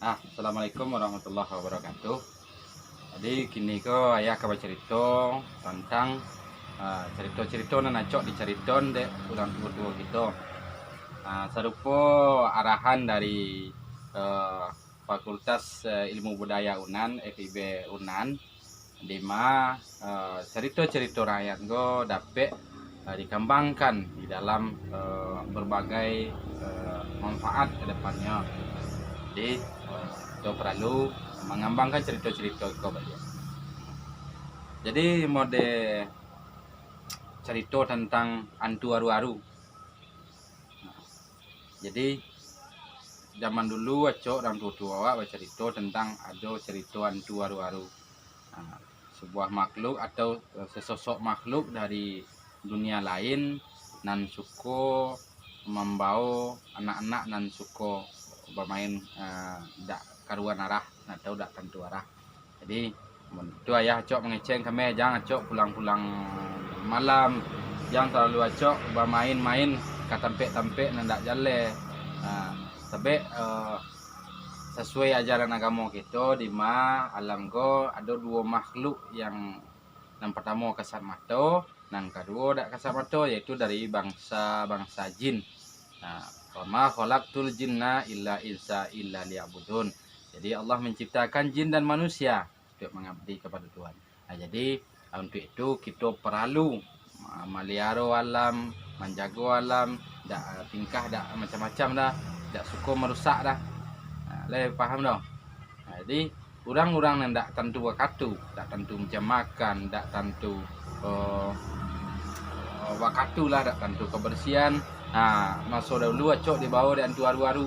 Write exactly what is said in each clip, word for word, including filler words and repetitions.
Ah, Assalamualaikum warahmatullahi wabarakatuh. Jadi, kini ko ayah ka bacarito tantang, ah, carito-carito nan acok dicaritoan dek urang tuo-tuo kito. Ah, sarupo arahan dari, eh, Fakultas, eh, Ilmu Budaya Unan, F I B Unan, di ma, eh, carito-carito rakyat ko dapek, eh, dikambangkan di dalam, eh, berbagai, eh, manfaat ke depannyo. Jadi, eh, kito paralu mangambangkan carito-carito ko baliak. Jadi, mode carito tantang antu aru-aru. Nah, jadi, zaman dulu acok urang tuo-tuo awak bacarito tantang ado carito antu aru-aru. Nah, sebuah makhluk atau, eh, sesosok makhluk dari dunia lain nan suko mambawo anak-anak nan suko bamain, eh, dak karuan arah atau dak tantu arah. Jadi, mun tu ayah acok mangecek kami, jan acok pulang-pulang malam, jan talalu acok bamain-main ka tampek-tampek nan dak jaleh. Ah, sabab, eh, sasuai ajaran agamo kito, di ma alam ko ado duo makhluk yang nan partamo kasat mato, nan kaduo dak kasat mato, yaitu dari bangsa-bangsa jin. Nah, "Wa ma khalaqtul jinna illa insa illa liya'budun." Jadi, Allah menciptakan jin dan manusia untuk mengabdi kepada Tuhan. Nah, jadi, untuak itu kito paralu ma-, maliaro alam, manjago alam, dak, tingkah dak macam-macam dah, dak suko marusak dah. Nah, lai paham doh. Nah, jadi, urang-urang nan dak tantu wakatu, dak tantu jam makan, dak tantu, eh, wakatu lah, dak tantu kebersihan. Nah, maso dahulu acok dibawo dek antu aru-aru.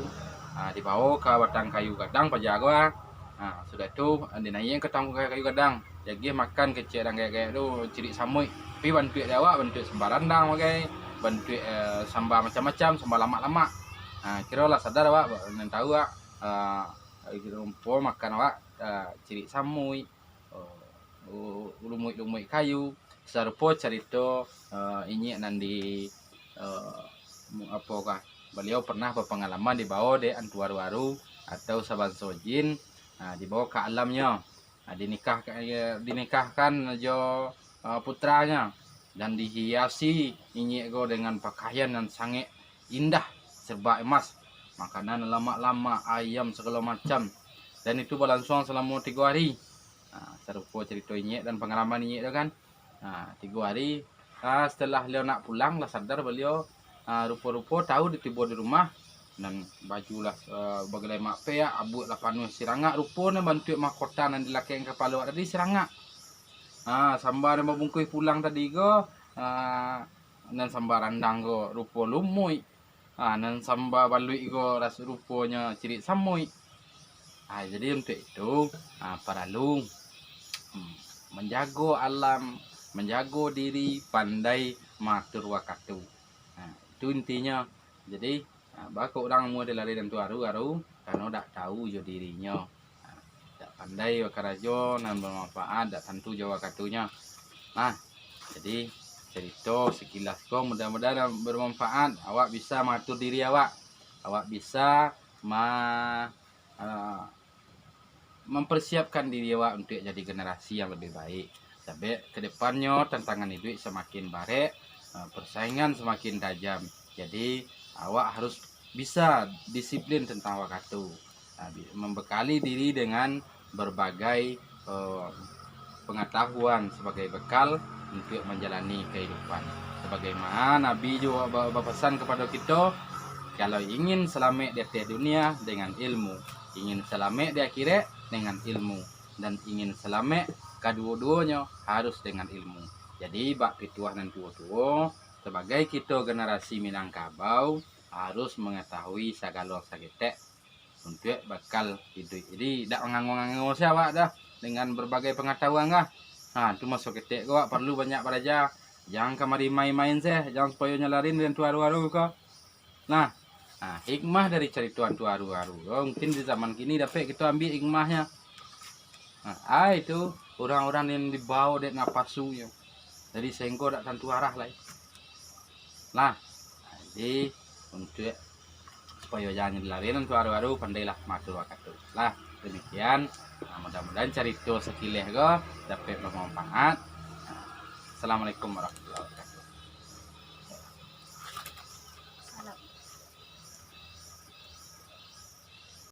Nah, dibawo ka batang kayu gadang paja ko ah. Nah, sudah tu, dinaiak ka batang kayu gadang. Diagiah makan kecek dan gaek-gaek tu, cirik samuik. Tapi bantuak di awak, bantuak samba randang bagai, bantuak, eh, samba macam-macam, samba lamak-lamak. Nah, kiro lah sadar awak, nan tahu awak, eh, rupo makan awak, eh, cirik samuik, eh, u-, lumuik-lumuik kayu. Sarupo carito, eh, inyiak nan di, eh, mu-, apo kah, baliau pernah bapangalaman dibawo dek antu aru-aru atau sabanso jin, nah, dibawo ka alamnyo. Nah, dinikahka-, eh, dinikahkan jo, eh, putranyo, dan dihiasi inyiak ko dengan pakaian nan sangaik indah, serba emas, makanan lamak-lamak, ayam sagalo macam. Dan itu balansuang salamo tigo ari. Nah, sarupo carito inyiak dan pangalaman inyiak tu kan. Nah, tigo ari, ah, setelah baliau nak pulang, lah sadar baliau, ah, rupo-rupo tahu ditibo di rumah, nan baju lah, eh, bagalai mapeak, abuak lah panuah sirangak, rupo nan bantuak mahkota nan di lakek kapalo awak tadi sirangak. Ah, samba nan babungkuih pulang tadi ko, ah, nan samba randang ko rupo lumuik. Ah, nan samba baluik ko ras-, ruponyo cirik samuik. Ah, jadi untuak itu, ah, paralu, hmm, manjago alam, manjago diri, pandai maatur wakatu. Nah, itu intinyo. Jadi, nah, baa kok urang amuah dilari antu aru-aru, karano dak tahu jo dirinyo. Nah, dak pandai bakarajo nan bamanfaat, dak tantu jo wakatunyo. Nah, jadi carito sakilas ko mudah-mudahan bamanfaat. Awak bisa maatur diri awak. Awak bisa ma-, ah, mamparsiapkan diri awak untuak jadi generasi yang labiah baik. Sabab ka depannyo tantangan iduik samakin barek, eh, parsaingan samakin tajam. Jadi, awak harus bisa disiplin tantang wakatu. Nah, bi-, mambakali diri dengan barbagai, eh, pangatahuan sabagai bakal untuak manjalani kahidupan. Sabagaimana Nabi juo ba-, bapasan kapado kito, "Kalau ingin salamaik di ateh dunia, dengan ilmu. Ingin salamaik di akhirat, dengan ilmu. Dan ingin salamaik kaduo-duonyo, harus dengan ilmu." Jadi, bak pituah nan tuo-tuo, sabagai kito generasi Minangkabau, harus mangatahui sagalo saketek untuak bakal iduik. Jadi, dak mangango-ngango se awak doh dengan barbagai pangatahuan kah. Ha, tu maso ketek ko awak paralu banyak baraja. Jan kamari main-main se, jan supayo nyalarin den tu aru-aru ko. Nah, nah, hikmah dari carito antu aru-aru ko, mungkin di zaman kini dapek kito ambiak hikmahnyo. Nah, ai tu urang-urang yang dibawo dek napasunyo. Jadi, sahinggo dak tantu arah lai. Nah, jadi, untuak Supayo jangan dilarian tu aru-aru, pandailah maatur wakatu. Lah, demikian. Nah, mudah-mudahan carito sakileh ko dapek bermanfaat. Nah, Assalamualaikum warahmatullahi wabarakatuh.